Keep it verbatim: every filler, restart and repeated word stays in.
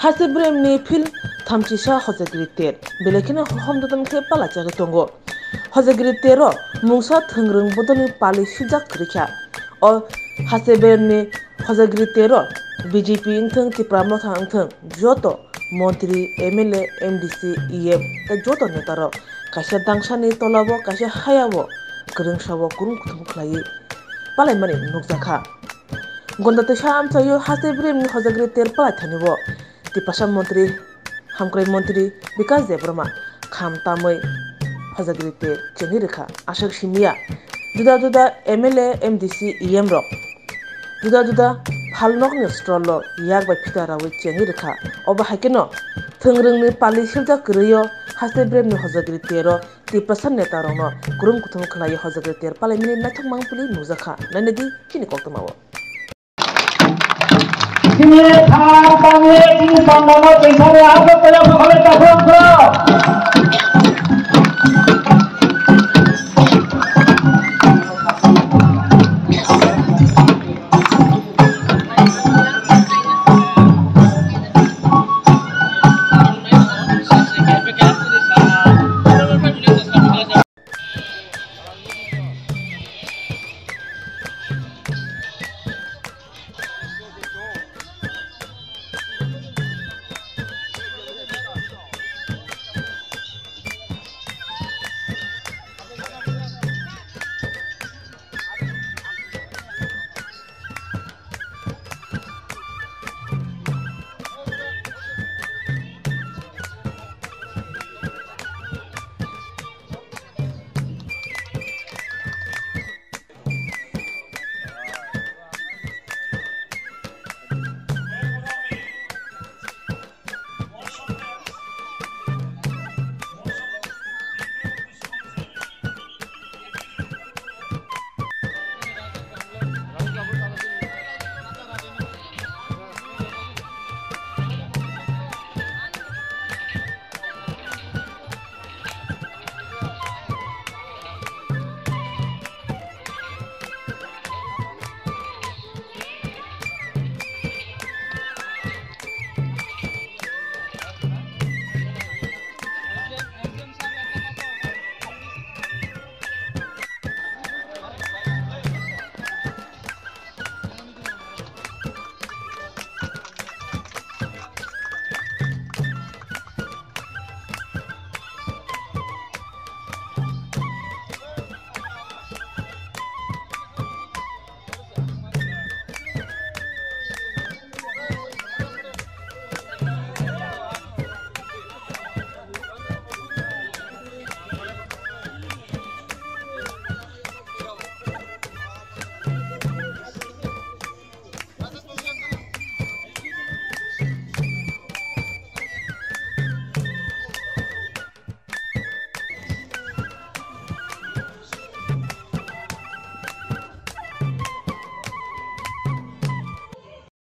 Haste Bremni phil thamchisa Hojagiri ter, belai kheno homdodom khe pala chagwi tongo. Hojagiri tero mungsa thwngrwng bodolni pali swijak kwrwi kha. O Haste Bremni Hojagiri tero B J P wngthwng, Tipra Motha wngthwng, joto montri, M L A, M D C, E M tei joto netarok kaisa dangsani tolabo kaisa hayabo kwrwngsabo kurum kuthum khlaiwi palaimani nukjakha. Gonda teisa amchaio Haste Bremni Hojagiri ter palai thani bo Tiprasa montri, hamkrai montri Bikas Debbarma kham tamwi Hojagiri ter chengwi rwkha. Aswk simiya juda juda M L A, M D C, E M rok juda juda phalnokni stall o yak bai phita rawi chengwi rwkha. Obo hai kheno thwngrwngni pali siljak kwrwio Haste Bremni Hojagiri tero Tiprasa netarokno kurum kuthum khlaiwi Hojagiri ter palaimani naithok mangpili nukjakha. Nainadi chini koktwmao. Chini thang tangwi chini tongmano twinsani aswk kaya bokholwi takhuk bro.